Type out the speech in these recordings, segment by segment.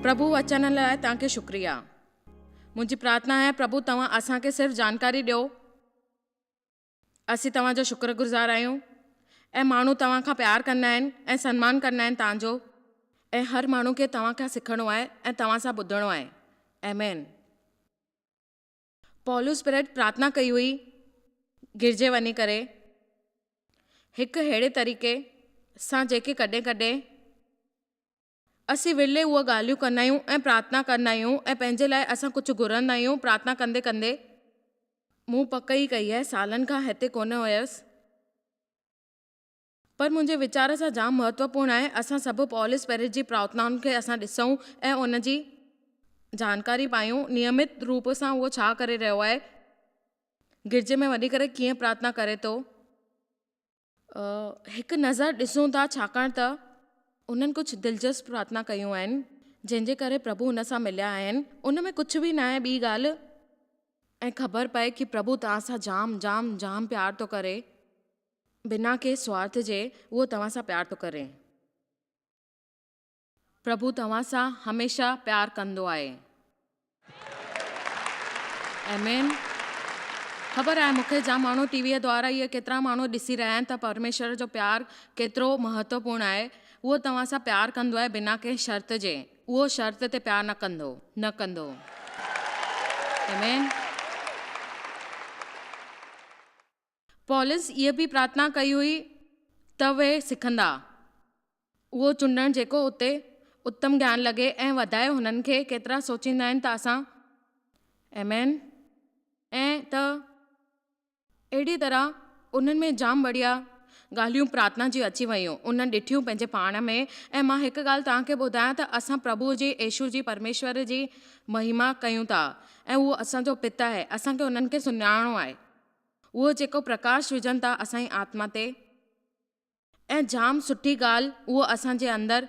پرڀو وچن لاء توهان کي شڪريه. منهنجي پرارٿنا آهي پرڀو توهان اسان کي صرف جانڪاري ڏيو. اسين توهان جو شڪر گذار آهيون ۽ ماڻهو توهان کان پيار ڪندا آهن ۽ سنمان ڪندا آهن توهان جو ۽ هر ماڻهو کي توهان کان سکڻو آهي ۽ توهان سان ٻڌڻو آهي. آمين. پولس پريٽ پرارٿنا ڪئي هئي گرجي وڃي ڪري هڪ ههڙي طريقي سان جيڪي ڪڏهن ڪڏهن اسين ورلي اهي ڳالهيون ڪندا آهيون ۽ پرارٿنا ڪندا آهيون ۽ پنهنجي لاء اسان ڪجهه گهرندا آهيون پرارٿنا ڪندي ڪندي. مون پڪ ئي ڪئي آهي سالن کان هتي ڪونه هيس پر منهنجي ويچار سان جام مهتوپورڻ آهي اسان سڀ پولس پيرٽ جي پرارٿنائن کي اسان ڏسون ۽ ان جي جانڪاري پايون نيمت روپ سان اهو ڇا ڪري رهيو آهي گرجي ۾ وڃي ڪري ڪيئن پرارٿنا ڪري ٿو. هڪ نظر ڏسون ٿا ڇاڪاڻ ته انهن ڪجهه دلچسپ پرارٿنا ڪيون آهن جنهن جي ڪري پرڀو هن سان مليا آهن ان ۾ ڪجهه به ناهي ٻي ڳالهه ۽ خبر پئي ڪي پرڀو توهان سان جام جام جام پيار ٿو ڪري بنا ڪنهن سوارٿ جي اهو توهان سان پيار ٿو ڪري. پرڀو توهان سان هميشه پيار ڪندو آهي. آمين. خبر آهي مون کي جام ماڻهو ٽي ويء دوارا اهي ڪيترا ماڻهو ڏسي رهيا آهن ته پرميشور جو پيار ڪيترو مهتوپورڻ آهي اهو توهان سان پيار ڪندو آهي بنا ڪنهن شرط جي اهو شرط تي پيار نه ڪندو نه ڪندو. آمين. پولس اها به پرارٿنا ڪئي هئي ته اهي سکندا. اهو چونڊڻ جيڪو اتي اتم گيان لڳي ۽ وڌائي هنن کي ڪيترا سوچيندا آهن ته اسان آمين ۽ ته اهڙي طرح انهن ۾ جام بڙيا ڳالهيون پرارٿنا جون اچي ويون انهن ڏٺيون پنهنجي پاڻ ۾ ۽ مان هڪ ڳالهه توهان کي ٻڌايان ته اسان پرڀو جي يسوع جي پرميشور جي مهما ڪيون ٿا ۽ اهو اسان جو پتا آهي اسان کي انهن کي سڃاڻڻو آهي. اهو جيڪو پرڪاش وجهن ٿا اسان جي آتما تي ۽ جام سٺي ڳالهه اهو اسان جي اندر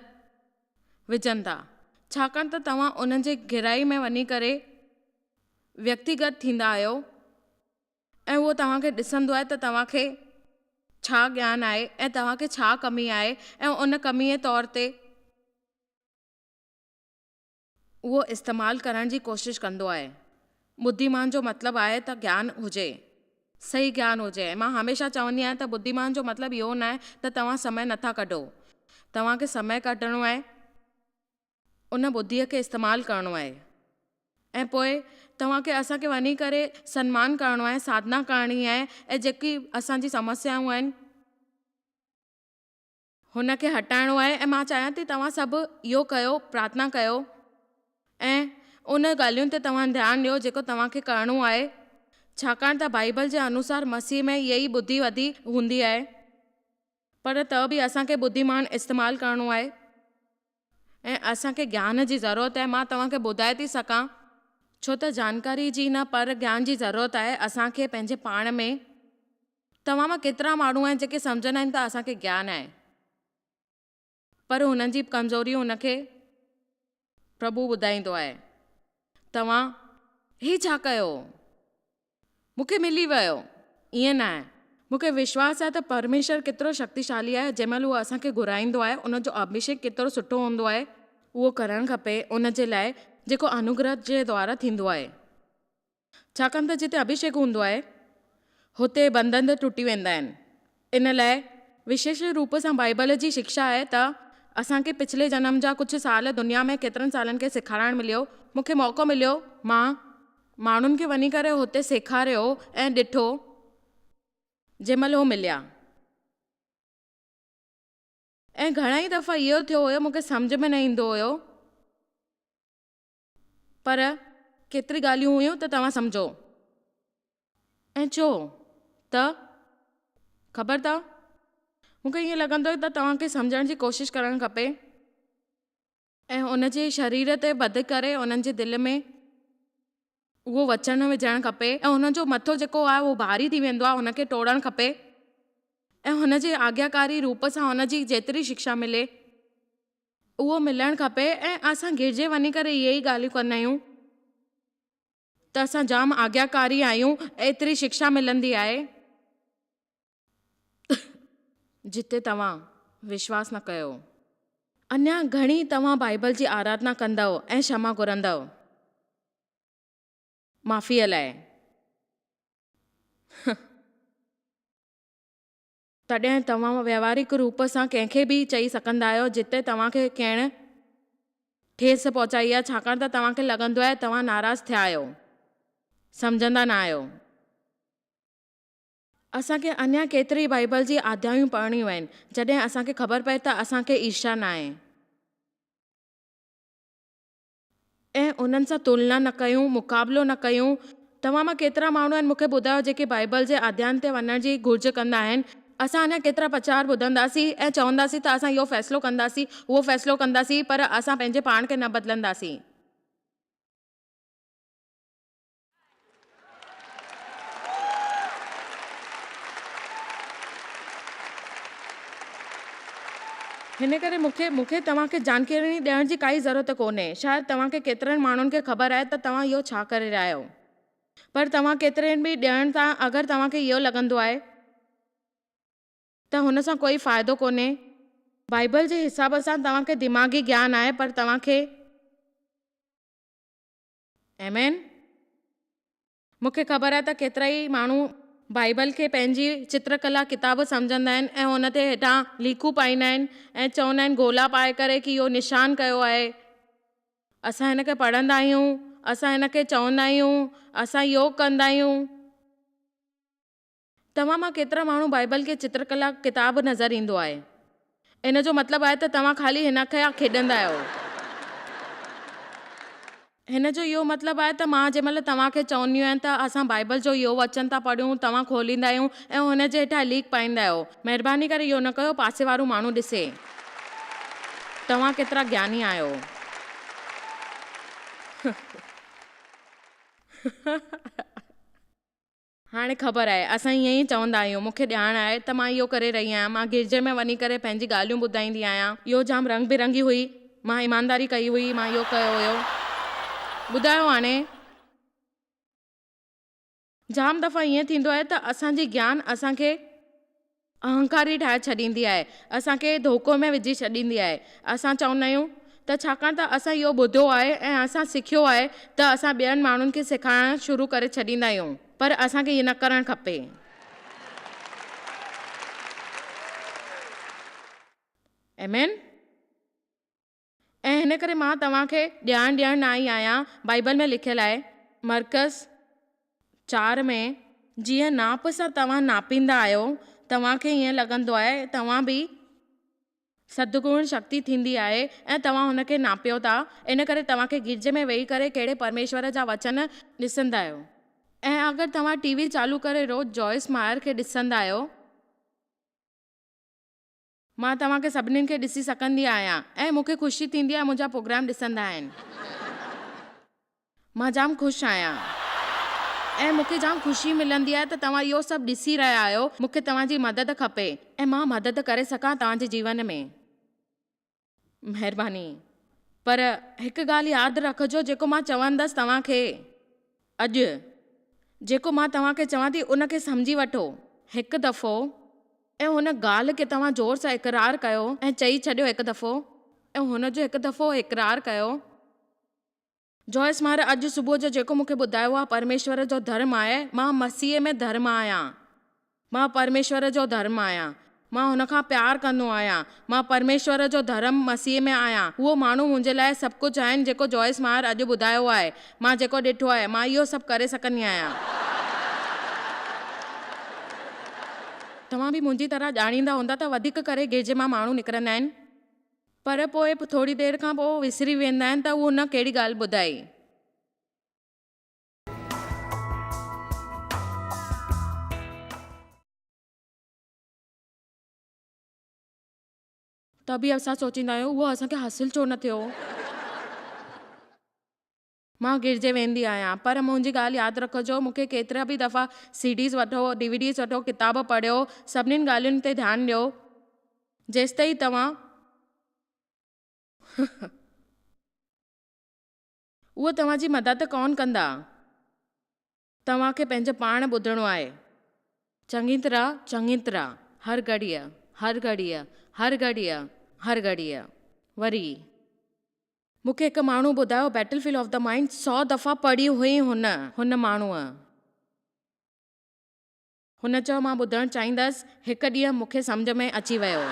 وجهن ٿا ڇاڪاڻ ته توهان انهن جي گهرائي ۾ وڃي ڪري ويڪتيگت ٿيندا آهيو ۽ اهو توهان کي ڏسندو آهي ته توهان کي ڇا گيان آهي ۽ توهان کي ڇا ڪمي آهي ۽ ان ڪمي طور تي اهو استعمال ڪرڻ جي ڪوشش ڪندو آهي. ٻڌيمان جو مطلب آهي ته گيان هجي. صحيح گيان هجي ۽ مان هميشه چوندي آهيان ته ٻڌيمان جو مطلب اهو ناهي ته توهان سمي نٿا ڪڍو. توهان کي سمي ڪڍڻو آهي، ان ٻڌيء کي استعمال ڪرڻو آهي ۽ پوء توهان کي اسان کي وڃي ڪري سنمان ڪرڻو آهي، ساڌنا ڪرڻي آهي ۽ جيڪي اسان جي سمسيائون آهن، هن کي هٽائڻو آهي ۽ مان چاهيان ٿي توهان سڀ اهو ڪيو، پرارٿنا ڪيو ۽ ان ڳالهين تي توهان ڌيان ڏيو جيڪو توهان کي ڪرڻو آهي، ڇاڪاڻ ته بائيبل جي انوسار مسيح ۾ اها ئي ٻڌي وڌي هوندي آهي. پر ته به اسان کي ٻڌيمان استعمال ڪرڻو آهي ۽ اسان کي گيان جي ضرورت آهي، مان توهان کي ٻڌائي ٿي سگهان، ڇو ته جانڪاري جي نه پر گيان جي ضرورت آهي، اسان کي پنهنجي پاڻ ۾. توهان مان ڪيترا ماڻهو آهن جيڪي سمجهندا آهن ته اسان کي گيان آهي پر هنن جي ڪمزوري هن کي پرڀو ٻڌائيندو آهي توهان هي ڇا ڪيو مون کي ملي ويو ائين نه آهي مون کي وشواس آهي ته پرميشور ڪيترو شڪتيشالي آهي جنهن مهل هو اسان کي گهرائيندو آهي ان جو اڀشيڪ ڪيترو سٺو هوندو آهي اهو ڪرڻ کپي ان جي لاء جيڪو انوگره جي دوارا ٿيندو آهي. ڇاڪاڻ ته جتي اڀيشيڪ هوندو آهي، هتي بنڌن ٽٽي ويندا آهن. ان لاء وشيش روپ سان بائيبل جي شڪشا آهي ته اسان کي پڇلي جنم جا ڪجهه سال دنيا ۾ ڪيترن سالن کي سيکارڻ مليو. مون کي موقعو مليو، مان ماڻهن کي وڃي ڪري هتي سيکاريو ۽ ڏٺو جنهن مهل هو مليا. ۽ گهڻا ئي دفعا اهو ٿيو هيو مون کي سمجهه ۾ نه ايندو هيو. پر ڪيتري ڳالهيون هيون ته توهان سمجهو. ۽ ڇو ته خبر اٿو مون کي ائين لڳندو هو ته توهان کي سمجهڻ جي ڪوشش ڪرڻ کپي ۽ ان جي شرير تي ٻڌ ڪري انهن جي دل ۾ اهو وچن وجهڻ کپي ۽ انهن جو مٿو جيڪو آهي اهو ڀاري ٿي ويندو آهي ان کي ٽوڙڻ کپي ۽ هن جي آگياڪاري روپ سان هن جي جيتري شڪشا ملي. اهو ملڻ کپي ۽ اسان گرجي وڃي ڪري اهي ئي ڳالهيون ڪندا آهيون ته اسان جام آگياڪاري آهيون ايتري شڪشا ملندي آهي جتي توهان وشواس نه ڪيو. اڃا گهڻي توهان بائيبل جي آراڌنا ڪندؤ ۽ ڪشما گهرندؤ معافيء لاء. تڏهن توهان ويوهارڪ روپ سان ڪنهن کي به چئي سگهندا آهيو جتي توهان کي ڪنهن ٺيس پهچائي آهي ڇاڪاڻ ته توهان کي لڳندو آهي توهان ناراض ٿيا آهيو. سمجهندا نه آهيو. اسان کي اڃا ڪيتري بائيبل جي آڌيايون پڙهڻيون آهن جڏهن اسان کي خبر پئي ته اسان کي ايرشا ناهي. ۽ انهن سان تلنا نه ڪيون، مقابلو نه ڪيون. توهان مان ڪيترا ماڻهو آهن مون کي ٻڌايو جيڪي بائيبل جي اڌيين تي وڃڻ جي گهرج ڪندا آهن. اسان اڃا ڪيترا پرچار ٻڌنداسين ۽ چونداسين ته اسان اهو فيصلو ڪنداسين، اهو فيصلو ڪنداسين، پر اسان پنهنجي پاڻ کي نه بدلنداسين. هن ڪري مون کي مون کي توهان کي جانڪاري ڏيڻ جي ڪائي ضرورت ڪونهي. شايد توهان کي ڪيترن ماڻهن کي خبر آهي ته توهان اهو ڇا ڪري رهيا آهيو. پر توهان ڪيترن به ڏيڻ سان اگر توهان کي اهو لڳندو آهي ته هن سان ڪوئي فائدو ڪونهي. بائيبل جي حساب سان توهان کي دماغي گيان آهي پر توهان کي. آمين. مون کي خبر آهي ته ڪيترائي ماڻهو بائيبل کي پنهنجي چترڪلا ڪتاب سمجهندا آهن ۽ ان تي هيٺان ليڪون پائيندا آهن ۽ چوندا آهن گولا پائي ڪري ڪي اهو نشان ڪيو آهي. اسان هن کي پڙهندا آهيون، اسان هن کي چوندا آهيون، اسان يوگ ڪندا آهيون. توهان مان ڪيترا ماڻهو بائيبل کي چترڪلا ڪتاب نظر ايندو آهي؟ ان جو مطلب آهي ته توهان خالي هن کي کيڏندا آهيو. هن جو اهو مطلب آهي ته مان جنهن مهل توهان کي چوندي آهيان ته اسان بائيبل جو اهو وچن ٿا پڙهيون، توهان کوليندا آهيون ۽ هن جي هيٺان ليڪ پائيندا آهيو. مهرباني ڪري اهو نه ڪيو، پاسي وارو ماڻهو ڏسي. توهان ڪيترا گياني آهيو. هاڻي خبر آهي، اسان ائين ئي چوندا آهيون، مون کي ڄاڻ آهي ته مان اهو ڪري رهي آهيان، مان گرجي ۾ وڃي ڪري پنهنجي ڳالهيون ٻڌائيندي آهيان، اهو جام رنگ برنگي هئي، مان ايمانداري ڪئي هئي، مان اهو ڪيو هيو. ٻڌايو هاڻي. جام دفعا ائين ٿيندو آهي ته اسان جي گيان اسان کي اهنڪاري ٺاهي ڇڏيندي آهي، اسان کي ڌوڪو ۾ وجهي ڇڏيندي آهي. اسان چوندا آهيون ته ڇاڪاڻ ته اسان اهو ٻڌو آهي ۽ اسان سکيو آهي ته اسان ٻين ماڻهن کي سيکارڻ شروع ڪري ڇڏيندا آهيون پر اسان کي ائين نه ڪرڻ کپي. آمين. ۽ هن ڪري مان توهان کي ڄاڻ ڏيڻ نه آئي آهيان، بائيبل ۾ لکيل آهي، مرقس چار ۾، جيئن ناپ سان توهان ناپيندا آهيو، توهان کي ائين لڳندو آهي، توهان به سدگڻ شڪتي ٿيندي آهي ۽ توهان هن کي ناپيو ٿا، ان ڪري توهان کي گرجي ۾ ويهي ڪري ڪهڙي پرميشور جا وچن ڏسندا آهيو. ۽ اگر توهان ٽي وي چالو ڪري روز جوائس مائر کي ڏسندا آهيو. مان توهان کي سڀني کي ڏسي سگهندي آهيان ۽ مون کي خوشي ٿيندي آهي منهنجا پروگرام ڏسندا آهن. مان جام خوش آهيان ۽ مون کي جام خوشي ملندي آهي ته توهان اهو سڀ ڏسي رهيا آهيو. مون کي توهان جي مدد کپي ۽ مان مدد ڪري سگهان توهان جي جيون ۾. مهرباني. پر هڪ ڳالهه ياد رکجو جيڪو مان چوندس توهان کي اڄ، جيڪو مان توهان کي چوان ٿي ان کي سمجهي وٺو. هڪ دفعو ۽ هن ڳالهه کي توهان زور سان اقرار ڪيو ۽ چئي ڇڏيو هڪ دفعو ۽ هن جو هڪ دفعو اقرار ڪيو. جوائس مهر اڄ صبح جو جيڪو مون کي ٻڌايو اها پرميشور جو ڌرم آهي. مان مسيح ۾ ڌرم آهيان. مان پرميشور جو ڌرم آهيان. مان هن کان پيار ڪندو آهيان. مان پرميشور جو ڌرم مسيح ۾ آهيان. اهو ماڻهو منهنجي لاء سڀ ڪجهه آهن جيڪو جوائس مهر اڄ ٻڌايو آهي. مان جيڪو ڏٺو آهي. مان اهو سڀ ڪري سگهندي آهيان. توهان به منهنجي طرح ڄاڻيندا هوندا ته وڌيڪ ڪري گرجي مان ماڻهو نڪرندا آهن پر پوء ٿوري دير کان پوء وسري ويندا آهن ته هن ڪهڙي ڳالهه ٻڌائي. ته به اسان سوچيندا آهيون اهو اسان کي حاصل ڇو نه ٿيو. مان گرجي ويندي آهيان پر منهنجي ڳالهه ياد رکجو مون کي ڪيترا به دفعا سي ڊيز وٺو ڊي وي ڊيز وٺو ڪتاب پڙهيو سڀنين ڳالهين تي ڌيان ڏيو جيستائين توهان اهو توهان جي مدد ڪونه ڪندا. توهان کي پنهنجو پاڻ ٻڌڻو آهي. چڱي طرح، چڱي طرح، هر گهڙيء، هر گهڙيء، هر گهڙيء، هر گهڙيء. وري. مون کي هڪ ماڻهو ٻڌايو battle field of the mind سئو دفعا پڙهي هئي هن، هن ماڻهوء. هن چيو مان ٻڌڻ چاهيندس، هڪ ڏينهن مون کي سمجهه ۾ اچي ويو.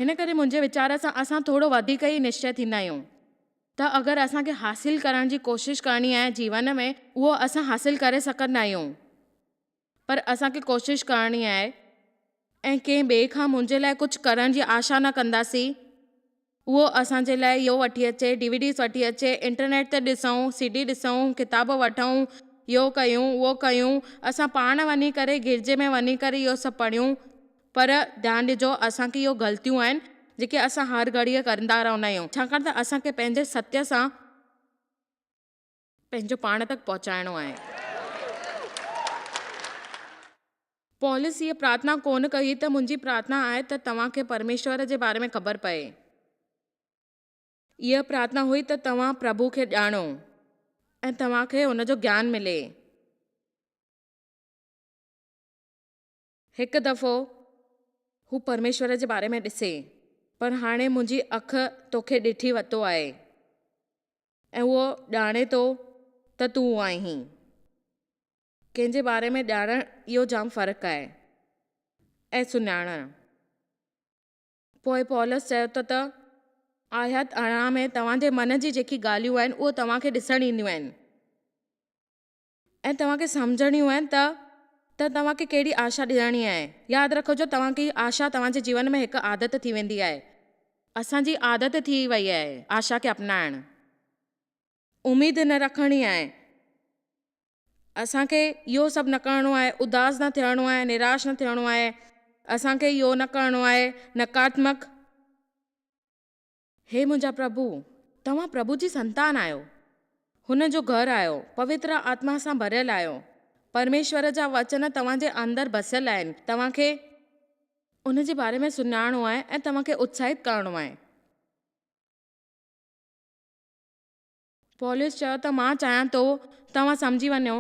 ان ڪري منهنجي ويچار سان اسان ٿورو وڌيڪ ئي نشچي ٿيندا آهيون ته اگر اسان کي حاصل ڪرڻ جي ڪوشش ڪرڻي آهي جيون ۾ اهو اسان حاصل ڪري سگهندا آهيون پر اسان کي ڪوشش ڪرڻي آهي ۽ ڪنهن ٻئي کان منهنجي لاء ڪجهه ڪرڻ جي آشا نه ڪنداسين اهو اسان جي لاء اهو وٺي اچي، ڊي وي ڊيز وٺي اچي، انٽرنيٽ تي ڏسون، سي ڊي ڏسون، ڪتاب وٺون، اهو ڪيون، اهو ڪيون، اسان پاڻ وڃي ڪري گرجي ۾ وڃي ڪري اهو سڀ پڙهيون پر ڌيان ڏجو اسان کي اهو غلطيون آهن جيڪي اسان هر گهڙيء ڪندا رهندا آهيون ڇاڪاڻ ته اسان کي پنهنجي ستيه سان پنهنجو پاڻ تڪ پهچائڻو آهي. پولس هيء پرارٿنا ڪونه ڪئي ته منهنجي پرارٿنا آهي ته توهان کي پرميشور جي باري ۾ خبر پئي. اها پرارٿنا هئي ته توهان پرڀو کي ڄاڻو ۽ توهان کي هن جو گيان ملي. هڪ دفعو هو پرميشور جي باري ۾ ڏسي، پر هاڻي منهنجي اک توکي ڏٺي ورتو آهي ۽ اهو ڄاڻي ٿو ته تون آهين. ڪنهن جي باري ۾ ڄاڻڻ اهو جام فرق آهي ۽ سڃاڻڻ. پوء پولس چيو ته ته آيات 18 ۾ توهان جي من جي جيڪي ڳالهيون آهن اهو توهان کي ڏسڻ اينديون آهن ۽ توهان کي سمجهڻيون آهن ته ته توهان کي ڪهڙي آشا ڏيڻي آهي. ياد رکجو توهان کي آشا توهان جي جيون ۾ هڪ عادت ٿي ويندي آهي. اسان جي عادت ٿي وئي آهي آشا کي اپنائڻ. اميد نه رکڻي آهي. اسان کي اهو سڀ نه ڪرڻو آهي، اداس نه ٿيڻو آهي، نراش نه ٿيڻو آهي، اسان کي اهو نه ڪرڻو آهي، نڪارتمڪ. هي منهنجا پرڀو، توهان پرڀو جي سنتان آهيو، هن جو گهر آهيو، پوتر آتما سان ڀريل آهيو، پرميشور جا وچن توهان جي اندر بسيل آهن، توهان کي ان جي باري ۾ سڃاڻڻو آهي ۽ توهان کي اتساهت ڪرڻو آهي. پولس چيو ته مان چاهيان ٿو توهان سمجهي وڃو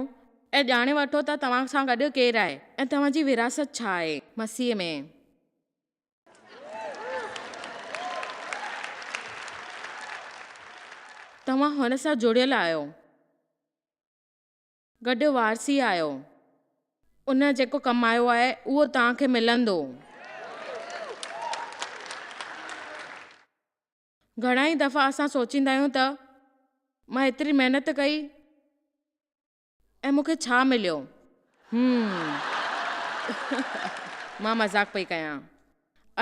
۽ ڄاڻي وٺو ته توهان سان گڏ ڪير آهي ۽ توهان جي وراثت ڇا آهي مسيح ۾. توهان هن سان جڙيل آهيو. گڏ وارثي آهيو. ان جيڪو ڪمايو آهي اهو توهان کي ملندو. گهڻا ئي دفعا اسان سوچيندا آهيون ته مان ايتري محنت ڪئي ۽ مون کي ڇا مليو؟ هم. مان مذاق پئي ڪيان.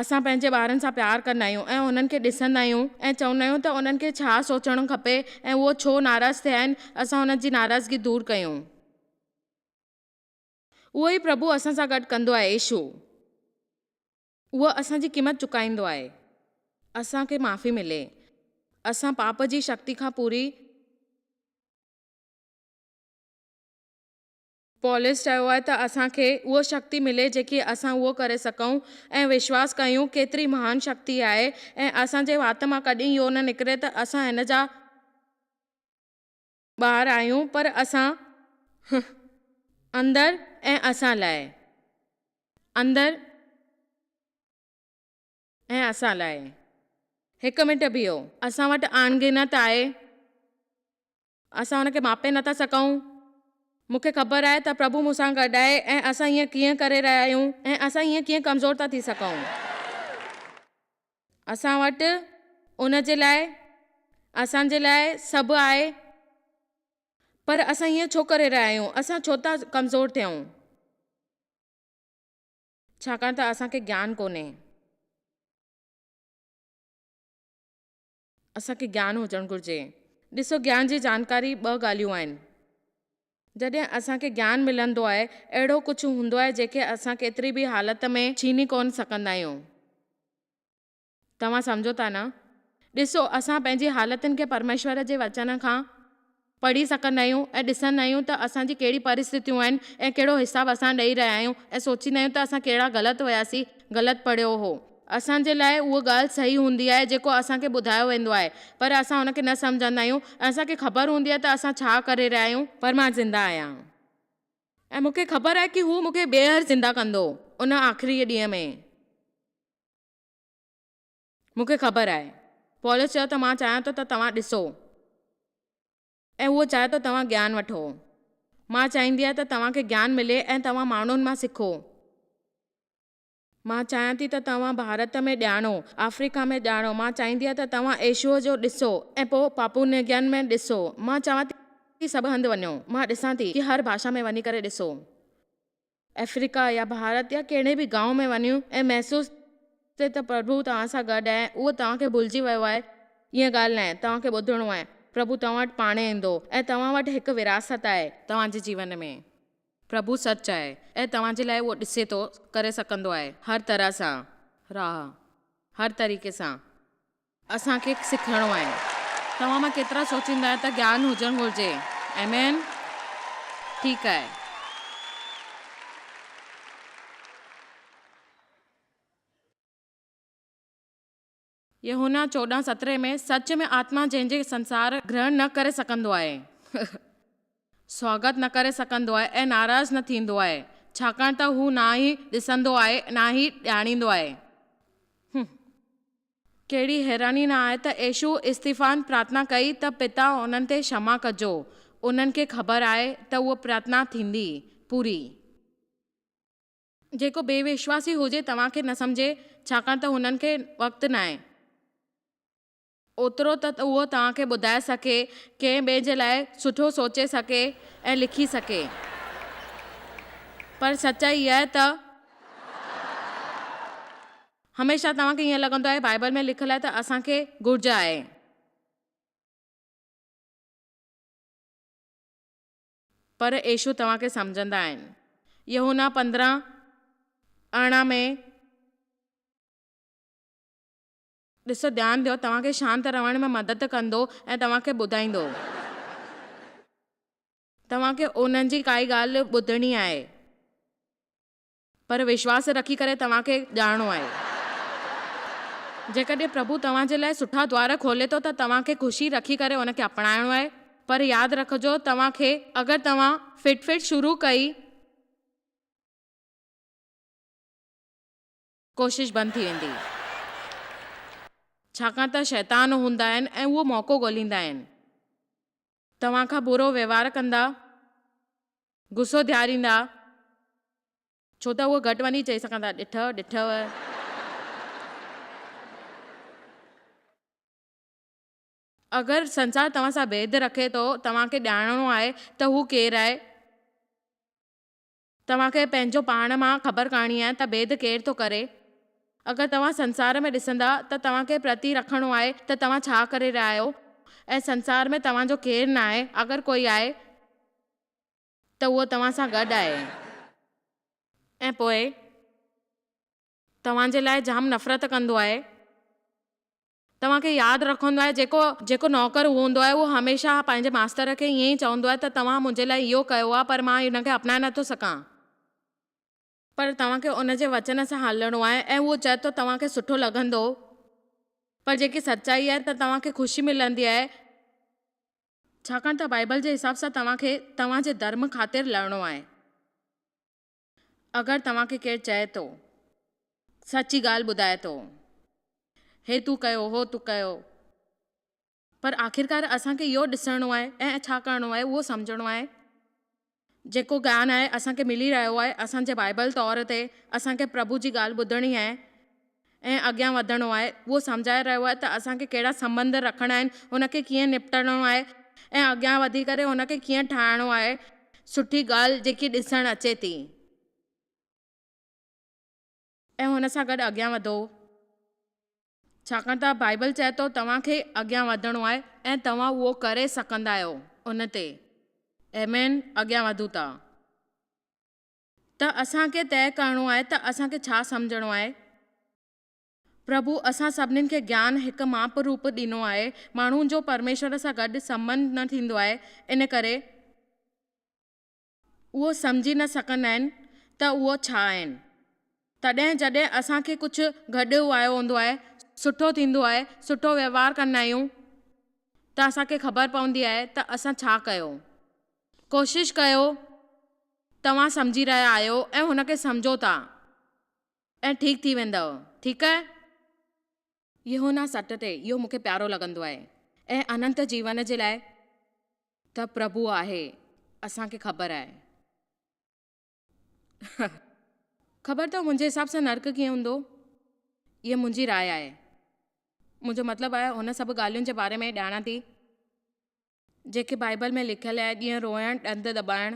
اسان پنهنجي ٻارن سان پيار ڪندا آهيون ۽ انهن کي ڏسندا آهيون ۽ چوندا آهيون ته انهن کي ڇا سوچڻ کپي ۽ اهو ڇو ناراض ٿيا آهن، اسان انهن جي ناراضگي دور ڪيون. اهو ئي پرڀو اسان سان گڏ ڪندو آهي، يسوع. اهو اسان جي قيمت چڪائيندو آهي. اسان کي معافي ملي. اسان پاپ جي شڪتي کان پوري. پولس چيو آهي ته اسان کي اهو شڪتي ملي جيڪي اسان اهو ڪري سگهون ۽ وشواس ڪيون ڪيتري مهان شڪتي آهي ۽ اسان جي وات مان ڪڏهن اهو نه نڪري ته اسان هن جا ٻار آهيون پر اسان اندر ۽ اسان لاء اندر ۽ اسان لاء. هڪ منٽ بيهو. اسان وٽ اڻگنت آهي. اسان ان کي ماپي نٿا سگهون. مون کي خبر آهي ته پرڀو مون سان گڏ آهي ۽ اسان ائين ڪيئن ڪري رهيا آهيون ۽ اسان ائين ڪيئن ڪمزور ٿا ٿي سگهون. اسان وٽ ان جي لاء، اسان جي لاء سڀ آهي، پر اسان ائين ڇو ڪري رهيا آهيون؟ اسان ڇو ٿا ڪمزور ٿيون؟ ڇاڪاڻ ته اسان کي گيان ڪونهي. اسان کي گيان هجڻ گهرجي. ڏسو گيان جي جانڪاري ٻه ڳالهيون آهن. جڏهن اسان کي گيان ملندو آهي اهڙو ڪجهه هوندو آهي جيڪي اسان ڪيتري به حالت ۾ ڇيني ڪونه سگهندا آهيون. توهان سمجهو ٿا نه؟ ڏسو اسان پنهنجي حالتن کي پرميشور جي وچن کان پڙهي سگهندا آهيون ۽ ڏسندا آهيون ته اسان جي ڪهڙي پرسٿتيون آهن ۽ ڪهڙو حساب اسان ڏئي رهيا آهيون ۽ سوچيندا آهيون ته اسان ڪهڙا غلط هياسين، غلط پڙهيو هو. اسان جي لاء اها ڳالهه صحيح هوندي آهي جيڪو اسان کي ٻڌايو ويندو آهي پر اسان ان کي نه سمجهندا آهيون ۽ اسان کي خبر هوندي آهي ته اسان ڇا ڪري رهيا آهيون. پر مان زنده آهيان. ۽ مون کي خبر آهي ڪي هو مون کي ٻيهر زنده ڪندو ان آخري ڏينهن ۾. مون کي خبر آهي. پولس چيو ته مان چاهيان ٿو ته توهان ڏسو. ۽ اهو چاهي ٿو توهان گيان وٺو. مان چاهيندي آهيان ته توهان کي گيان ملي ۽ توهان ماڻهن مان سکو. مان چاهيان ٿي ته توهان ڀارت ۾ ڄاڻو، آفريڪا ۾ ڄاڻو، مان چاهيندي آهيان ته توهان ايشيا جو ڏسو ۽ پوء پاپونيگين ۾ ڏسو. مان چوان ٿي سڀ هنڌ وڃو. مان ڏسان ٿي ڪي هر ڀاشا ۾ وڃي ڪري ڏسو. آفريڪا يا ڀارت يا ڪهڙي به گائون ۾ وڃو ۽ محسوس ٿئي ته پرڀو توهان سان گڏ آهي ۽ اهو توهان کي ڀلجي ويو آهي، ائين ڳالهه ناهي. توهان کي ٻڌڻو آهي. پرڀو توهان وٽ پاڻهي ايندو ۽ توهان وٽ هڪ وراثت آهي. توهان جي جيون ۾. پرڀو سچ آهي ۽ توهان جي لاء اهو ڏسي ٿو، ڪري سگهندو آهي، هر طرح سان، راهه، هر طريقي سان. اسان کي سکڻو آهي. توهان مان ڪيترا سوچيندا آهيو ته گيان هجڻ گهرجي؟ آمين. ٺيڪ آهي. يوحنا چوڏهن سترهن ۾ سچ ۾ آتما جنهن جي سنسار گرهڻ نه ڪري سگهندو آهي، سواگت نه ڪري سگهندو آهي ۽ ناراض نه ٿيندو آهي، ڇاڪاڻ ته هو نه ئي ڏسندو آهي نه ئي ڄاڻيندو آهي. ڪهڙي حيراني نه آهي ته يسوع استفان پرارٿنا ڪئي ته پتا انهن تي ڪشما ڪجو، انهن کي خبر آهي ته اها پرارٿنا ٿيندي پوري. جيڪو بي وشواسي هجي توهان کي نه سمجهي ڇاڪاڻ ته هنن کي وقت ناهي اوترو ته اهو توهان کي ٻڌائي سگهي ڪنهن ٻئي جي لاء سٺو سوچي سگهي ۽ لکي سگهي پر سچائي اها آهي ته هميشه توهان کي ائين لڳندو آهي بائبل ۾ لکيل آهي ته اسان کي گهرج آهي. پر يسوع توهان کي سمجهندا آهن. يوحنا 15، 18 ۾. ڏسو ڌيان ڏيو توهان کي شانت رهڻ ۾ مدد ڪندو ۽ توهان کي ٻڌائيندو. توهان کي انهن جي ڪائي ڳالهه ٻڌڻي آهي. پر وشواس رکي ڪري توهان کي ڄاڻڻو آهي. جيڪڏهن پرڀو توهان جي لاء سٺا دوار کولي ٿو ته توهان کي خوشي رکي ڪري ان کي اپنائڻو آهي. پر ياد رکجو توهان کي اگر توهان فٽ فٽ شروع ڪئي. ڪوشش بند ٿي ويندي. ڇاڪاڻ ته شيطان هوندا آهن ۽ اهو موقعو ڳوليندا آهن. توهان کان برو وهنوار ڪندا. غصو ڌياريندا. ڇو ته اهو گهٽ وڃي چئي سگهندا، ڏٺئه، ڏٺئه. اگر سنسار توهان سان ڀيد رکي ٿو، توهان کي ڄاڻڻو آهي ته هو ڪير آهي. توهان کي پنهنجو پاڻ مان خبر ڪرڻي آهي ته ڀيد ڪير ٿو ڪري. اگر توهان سنسار ۾ ڏسندا ته توهان کي پرتي رکڻو آهي ته توهان ڇا ڪري رهيا آهيو ۽ سنسار ۾ توهان جو ڪير ناهي، اگر ڪوئي آهي. ته اهو توهان سان گڏ آهي ۽ پوء توهان جي لاء جام نفرت ڪندو آهي. توهان کي ياد رکندو آهي جيڪو جيڪو نوڪر هوندو آهي اهو هميشه پنهنجي ماستر کي ائين ئي چوندو آهي ته توهان منهنجي لاء اهو ڪيو آهي پر مان ان کي اپنائي نٿو سگهان. پر توهان کي ان جي وچن سان هلڻو آهي ۽ اهو چئي ٿو توهان کي سٺو لڳندو پر جيڪي سچائي آهي ته توهان کي خوشي ملندي آهي. ڇاڪاڻ ته بائيبل جي حساب سان توهان کي توهان جي ڌرم خاطر لڙڻو آهي. اگر توهان کي ڪير چئي ٿو. سچي ڳالهه ٻڌائي ٿو. هي تون ڪيو هو تون ڪيو. پر آخرڪار اسان کي اهو ڏسڻو آهي ۽ ڇا ڪرڻو آهي اهو سمجهڻو آهي. جيڪو گيان آهي اسان کي ملي رهيو آهي اسان جي بائيبل طور تي اسان کي پرڀو جي ڳالهه ٻڌڻي آهي. ۽ اڳيان وڌڻو آهي، اهو سمجهائي رهيو آهي ته اسان کي ڪهڙا سنٻنڌ رکڻا آهن، ان کي ڪيئن نپٽڻو آهي ۽ اڳيان وڌي ڪري ان کي ڪيئن ٺاهڻو آهي، سٺي ڳالهه جيڪي ڏسڻ اچي ٿي. ۽ هن سان گڏ اڳيان وڌو. ڇاڪاڻ ته بائيبل چئي ٿو توهان کي اڳيان وڌڻو آهي ۽ توهان اهو ڪري سگهندا آهيو، ان تي آمين اڳيان وڌون ٿا. ته اسان کي طئي ڪرڻو آهي ته اسان کي ڇا سمجهڻو آهي. پرڀو اسان سڀنين کي گيان هڪ ماپ روپ ڏنو آهي. ماڻهن جو پرميشور سان گڏ سنٻنڌ نه ٿيندو آهي ان ڪري اهو سمجهي نه سگهندا آهن ته اهو ڇا آهن. تڏهن جڏهن اسان کي ڪجهه گڏ آيو هوندو آهي، سٺو ٿيندو آهي، سٺو وهنوار ڪندا آهيون ته اسان کي خبر پوندي آهي ته اسان ڇا ڪيو. ڪوشش ڪيو. توهان سمجهي رهيا آهيو ۽ هن کي سمجهو ٿا ۽ ٺيڪ ٿي ويندؤ. ٺيڪ آهي؟ يوحنا 7:3 اهو مون کي پيارو لڳندو آهي. ۽ اننت جيون جي لاء ته پرڀو آهي، اسان کي خبر آهي. خبر اٿو منهنجي حساب سان نرڪ ڪيئن هوندو؟ اها منهنجي راء آهي. منهنجو مطلب آهي هن سڀ ڳالهين جي باري ۾ ڄاڻان ٿي جيڪي بائيبل ۾ لکيل آهي جيئن روئڻ، ڏند دٻائڻ.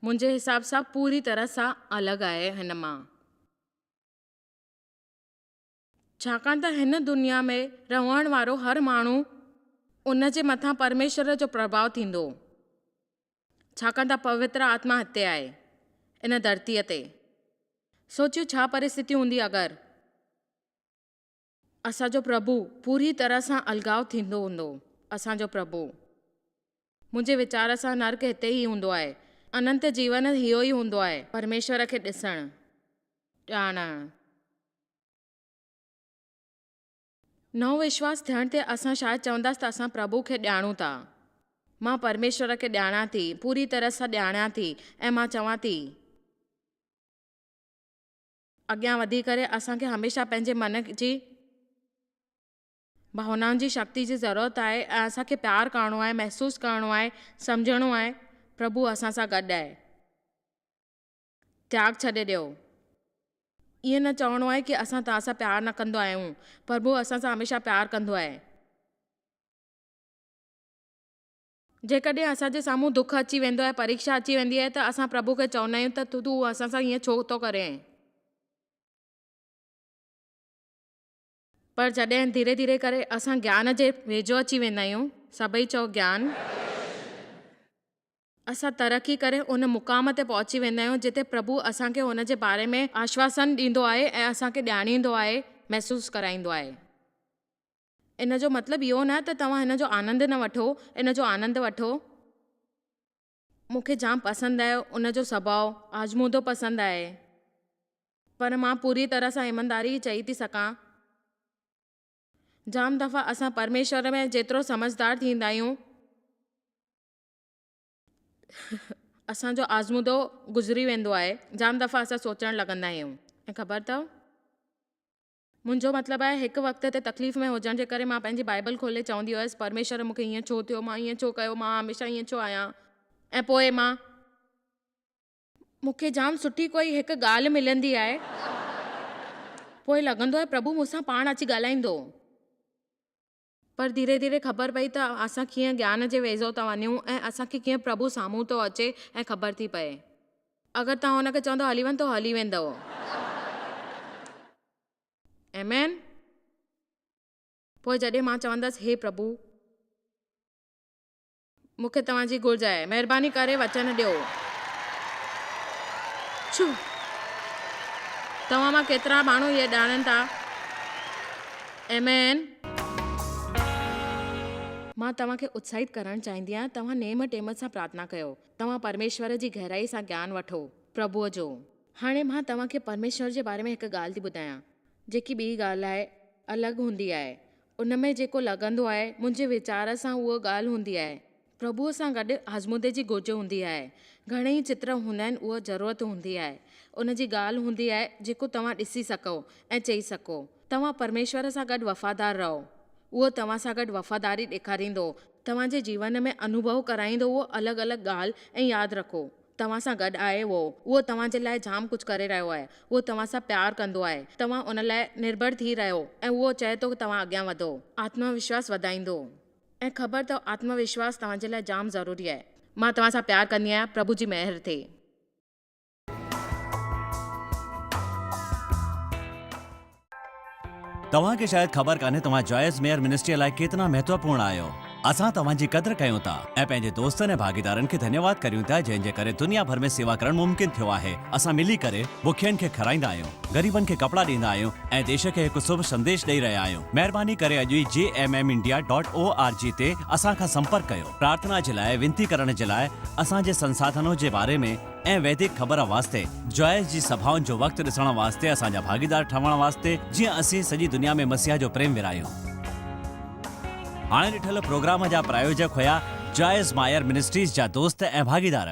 منهنجي حساب سان پوري طرح سان الڳ آهي هن مان. ڇاڪاڻ ته هن دنيا ۾ رهڻ وارو هر ماڻهو ان جي مٿان پرميشور جو پرڀاء ٿيندو. ڇاڪاڻ ته پوتر آتما هتي آهي، ان ڌرتيء تي. سوچيو ڇا پرستٿي هوندي اگر. اسان جو پرڀو پوري طرح سان الڳاء ٿيندو هوندو. اسان جو پرڀو. منهنجي ويچار سان نرڪ هتي ئي هوندو آهي. اننت جيون اهو ئي هوندو آهي، پرميشور کي ڏسڻ، ڄاڻڻ. نئون وشواس ٿيڻ تي اسان شايد چونداسين ته اسان پرڀو کي ڄاڻون ٿا. مان پرميشور کي ڄاڻان ٿي، پوري طرح سان ڄاڻان ٿي ۽ مان چوان ٿي. اڳيان وڌي ڪري اسان کي هميشه پنهنجي من جي ڀاونائن جي شڪتي جي ضرورت آهي ۽ اسان کي پيار ڪرڻو آهي، محسوس ڪرڻو آهي، سمجهڻو آهي، پرڀو اسان سان گڏ آهي. تياڳ ڇڏي ڏيو. ائين نه چوڻو آهي ڪي اسان توهان سان پيار نه ڪندو آهيون. پرڀو اسان سان هميشه پيار ڪندو آهي. جيڪڏهن اسان جي سامهون دک اچي ويندو آهي، پريکشا اچي ويندي آهي ته اسان پرڀو کي چوندا آهيون ته تون اسان سان ائين ڇو ٿو ڪرين؟ پر جڏهن ڌيري ڌيري ڪري اسان گيان جي ويجهو اچي ويندا آهيون، سڀئي چئو گيان، اسان ترقي ڪري ان مقام تي پهچي ويندا آهيون جتي پرڀو اسان کي ان جي باري ۾ آشواسن ڏيندو آهي ۽ اسان کي ڄاڻيندو آهي، محسوس ڪرائيندو آهي. ان جو مطلب اهو نه ته توهان هن جو آنند نه وٺو، ان جو آنند وٺو. مون کي جام پسند آهي ان جو سڀاء، آزمودو پسند آهي. پر مان پوريء طرح سان ايمانداري چئي ٿي سگهان. جام دفعا اسان پرميشور ۾ جيترو سمجهدار ٿيندا آهيون، اسان جو آزمودو گذري ويندو آهي. جام دفعا اسان سوچڻ لڳندا آهيون ۽ خبر اٿو؟ منهنجو مطلب آهي هڪ وقت تي تڪليف ۾ هجڻ جي ڪري مان پنهنجي بائيبل کولي چوندي هيس پرميشور مون کي هيئن ڇو ٿيو مان هيئن ڇو ڪيو مان هميشه هيئن ڇو آهيان ۽ پوء مان مون کي جام سٺي ڪوئي هڪ ڳالهه ملندي آهي پوء لڳندو آهي پرڀو مون سان پاڻ اچي ڳالهائيندو. پر ڌيري ڌيري خبر پئي ته اسان ڪيئن گيان جي ويجهو ٿا وڃون ۽ اسان کي ڪيئن پرڀو سامهون ٿو اچي ۽ خبر ٿي پئي. اگر توهان هن کي چوندؤ هلي وڃ ته هو هلي ويندو. آمين. پوء جڏهن مان چوندس هي پرڀو! مون کي توهان جي گهرج آهي. مهرباني ڪري وچن ڏيو. ڇو؟ توهان مان ڪيترا ماڻهو اهي ڄاڻن ٿا؟ آمين. مان توهان کي اتساهت ڪرڻ چاهيندي آهيان، توهان نيم ٽيم سان پرارٿنا ڪيو. توهان پرميشور جي گهرائي سان گيان وٺو، پرڀوء جو. هاڻي مان توهان کي پرميشور جي باري ۾ هڪ ڳالهه ٿي ٻڌايان، جيڪي ٻي ڳالهه آهي، الڳ هوندي آهي. ان ۾ جيڪو لڳندو آهي، منهنجي ويچار سان اهو ڳالهه هوندي آهي. پرڀوء سان گڏ آزمودي جي گهرج هوندي آهي. گهڻيئي چتر هوندا آهن، اها ضرورت هوندي آهي. ان جي ڳالهه هوندي آهي، جيڪو توهان ڏسي سگهو ۽ چئي سگهو. توهان پرميشور سان گڏ وفادار رهو. اهو توهان سان گڏ وفاداري ڏيکاريندو. توهان جي جيون ۾ انوڀو ڪرائيندو اهو الڳ الڳ ڳالهه ۽ ياد رکو. توهان سان گڏ آهي اهو. اهو توهان جي لاء جام ڪجهه ڪري رهيو آهي. اهو توهان سان پيار ڪندو آهي. توهان ان لاء نرڀر ٿي رهيو ۽ اهو چئي ٿو توهان اڳيان وڌو. آتم وشواس وڌائيندو. ۽ خبر اٿو آتم وشواس توهان جي لاء جام ضروري آهي. مان توهان سان پيار ڪندي آهيان. پرڀو جي مهر ٿئي. توهان کي شايد خبر ڪانهي توهان جوائس ميئر منسٽريء لاء ڪيتنا مهتوپورڻ آهيو. اسان توهان جي قدر ڪيون ٿا ۽ پنهنجي دوستن ۽ ڀاڳيدارن کي ڌنيواد ڪريون ٿا جنهن جي ڪري دنيا ڀر ۾ سيوا ڪرڻ ممڪن ٿيو آهي. اسان ملي ڪري بکين کي کارائيندا آهيون، غريبن کي ڪپڙا ڏيندا آهيون ۽ ديش کي هڪ شڀ سنديش ڏئي رهيا آهيون. مهرباني ڪري اڄ ئي J M M India dot O R G تي اسان کان سمپرڪ ڪيو. پرارٿنا جي لاء وينتي ڪرڻ جي لاء اسان جي سنساڌنو جي باري ۾ ۽ ويدڪ خبر واسطي جوائس جي سڀائن جو وقت ڏسڻ واسطي اسان جا ڀاڳيدار ٺهڻ واسطي جيئن اسين سڄي دنيا ۾ مسيح جو پريم ورهايون. هاڻي ڏٺل پروگرام جا پرايوجڪ هيا جوائس مائر منسٽريز جا دوست ۽ ڀاڳيدار.